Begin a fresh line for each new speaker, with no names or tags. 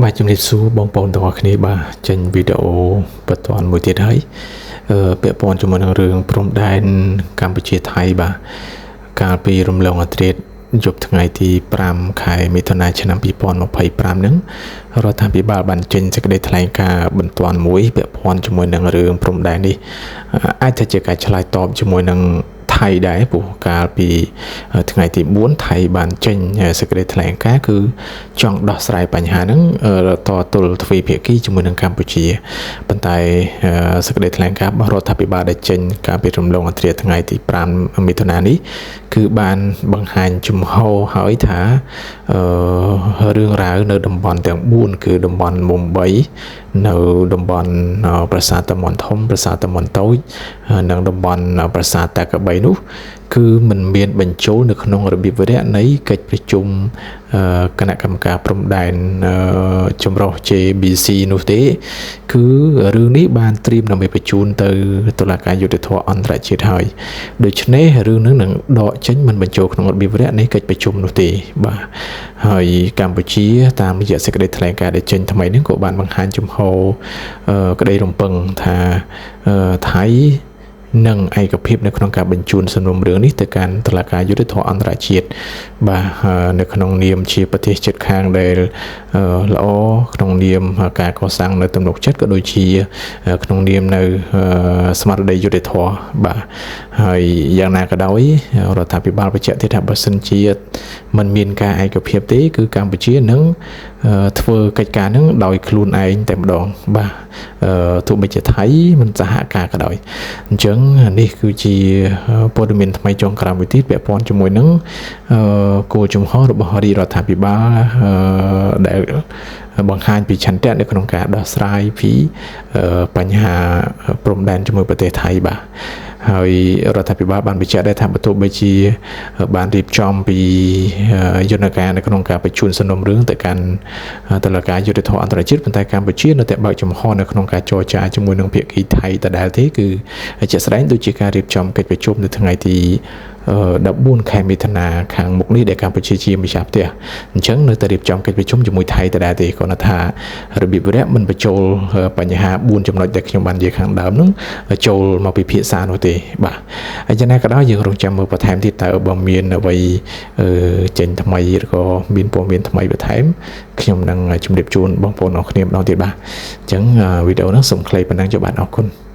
បាទជំរាបសួរបងប្អូនទាំងអស់គ្នាបាទចេញវីដេអូបន្ទាន់មួយទៀតហើយពាក់ព័ន្ធជាមួយនឹងរឿងព្រំដែនកម្ពុជាថៃបាទកាលពីរំលងអាធ្រាត្រយប់ថ្ងៃទី5ខែមិថុនាឆ្នាំ2025ហ្នឹងរដ្ឋាភិបាលបានចេញសេចក្តីថ្លែងការណ៍បន្ទាន់មួយពាក់ព័ន្ធជាមួយនឹងរឿងព្រំដែននេះអាចថាជាការឆ្លើយតបជាមួយនឹងថៃដែរព្រោះកាលពីថ្ងៃទី4ថៃបានចេញសេចក្តីថ្លែងការណ៍គឺចង់ដោះស្រាយបញ្ហាហ្នឹងតទល់ទ្វេភាគីជាមួយនឹងកម្ពុជាប៉ុន្តែសេចក្តីថ្លែងការណ៍របស់រដ្ឋាភិបាលដែលចេញកាលពីរំលងអធ្រាត្រថ្ងៃទី5មិថុនានេះគឺបានបង្ហាញជំហរហើយថារឿងរ៉ាវនៅតំបន់ទាំង4គឺតំបន់មុំ3នៅតំបន់ប្រាសាទតាមាន់ធំប្រាសាទតាមាន់តូចនិងតំបន់ប្រាសាទតាកបីនោះគឺមិនមានបញ្ចូលនៅក្នុងរបៀបវិរៈនៃកិច្ចប្រជុំគណៈកម្មការព្រំដែនចម្រុះ JBC នោះទេគឺរឿងនេះបានត្រៀមដើម្បីបញ្ជូនទៅតុលាការយុត្តិធម៌អន្តរជាតិហើយដូច្នេះរឿងនេះនឹងដកចេញមិនបញ្ចូលក្នុងរបៀបវិរៈនៃកិច្ចប្រជុំនោះទេបាទហើយកម្ពុជាតាមរយៈសេចក្តីថ្លែងការណ៍ដែលចេញថ្មីនេះក៏បានបង្ហាញជំហរក្តីរំពឹងថាថៃនិងឯកភាពនៅក្នុងការបញ្ជូនសំណុំរឿងនេះទៅកាន់តុលាការយុត្តិធម៌អន្តរជាតិបាទនៅក្នុងនាមជាប្រទេសជិតខាងដែលល្អក្នុងនាមការកសាងនៅទំនុកចិត្តក៏ដូចជាក្នុងនាមនៅស្មារតីយុត្តិធម៌បាទហើយយ៉ាងណាក៏ដោយរដ្ឋាភិបាលបញ្ជាក់ទៀតថាបើសិនជាមិនមានការឯកភាពទេគឺកម្ពុជានឹងធ្វើកិច្ចការនឹងដោយខ្លួនឯងតែម្ដងបាទទោះបីជាថៃមិនសហការក៏ដោយអញ្ចឹងនេះគឺជាព័ត៌មានថ្មីចុងក្រោយមួយទៀតពាក់ព័ន្ធជាមួយនឹងគោលជំហររបស់រាជរដ្ឋាភិបាលដែលបង្ហាញពីឆន្ទៈនៅក្នុងការដោះស្រាយពីបញ្ហាព្រំដែនជាមួយប្រទេសថៃបាទហើយរដ្ឋាភិបាលបានបញ្ជាក់ដែរថាបើទោះបីជាបានរៀបចំពីយន្តការនៅក្នុងការបញ្ជូនសំណុំរឿងទៅកាន់តុលាការយុត្តិធម៌អន្តរជាតិប៉ុន្តែកម្ពុជានៅតែបើកចំហនៅក្នុងការចរចាជាមួយនឹងភាគីថៃដដែលទេគឺជាក់ស្ដែងដូចជាការរៀបចំកិច្ចប្រជុំនៅថ្ងៃទី14ខែមិថុនាខាងមុខនេះដែលកម្ពុជាជាម្ចាស់ផ្ទះអញ្ចឹងនៅតែរៀបចំកិច្ចប្រជុំជាមួយថៃដដែលទេគ្រាន់តែថារបៀបវិរៈមិនបញ្ចូលបញ្ហា4ចំណុចដែលខ្ញុំបាននិយាយខាងដើមនោះចូលមកពិភាក្សានោះទេបាទហើយយ៉ាងណាក៏ដោយយើងរងចាំមើលបន្ថែមទៀតតើបើមានអ្វីចេញថ្មីឬក៏មានព័ត៌មានថ្មីបន្ថែមខ្ញុំនឹងជម្រាបជូនបងប្អូនអរគ្នាម្ដងទៀតបាទអញ្ចឹងវីដេអូនេះសូមខ្លីប៉ុណ្ណឹងចុះបាទអរគុណ។